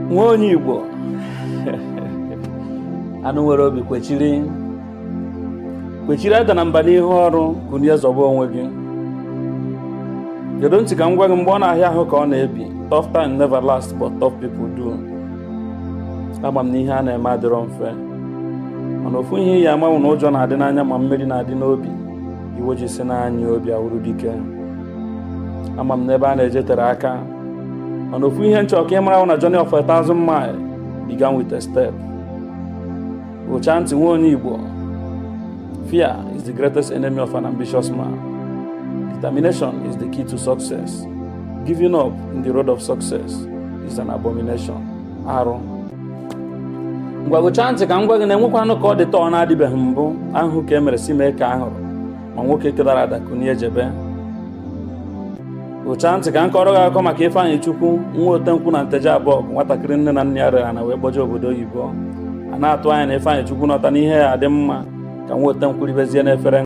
Nwa onye Igbo, anụ nwere obi, kwechiri kwechiri, ada na mba n'ihu ọrụ. Kunie, zọba onwe gị. Gedo ntị ka m gwa gị, mgbe ọ na-ahịa ahụ ka ọ na-ebi. Tough time never last, but tough people do. Ama m na ihe a na-eme adịrọ mfe, mana ofu ihe iyi amanwụ na ụjọ na-adị n'anya, ma mmeri na-adị n'obi. Iwe ji si n'anya obi awụrụ dike. Ama m na ebe a na-eje tere aka, mana ofu ihe nchọ ka ị mara na journey of a thousand mile began with a step. Gụchaa ntị, nwa onye Igbo. Fear is the greatest enemy of an ambitious man. Determination is the key to success. Giving up in the road of success is an abomination, arụ. Ngwa, gụchaa ntị ka m gwa gị na enwekwanụ ka ọ dị taa, ọ na-adịbeghị mbụ. Ahụhụ ka e mere si mee ka a hụrụ ma nwoke kedara ada kunie jebe. Gụchaa ntị ka m kọrọ gị akụkọ maka Ifeanyị Chukwu, nwa otenkwụ na Nteje Abụọ, nwatakịrị nne na nna ya rere na wee kpọje obodo oyibo. A na-atụ anya na Ifeanyị Chukwu nọta n'ihe ya adị mma, ka nwa otenkwụ ribezie n'efere.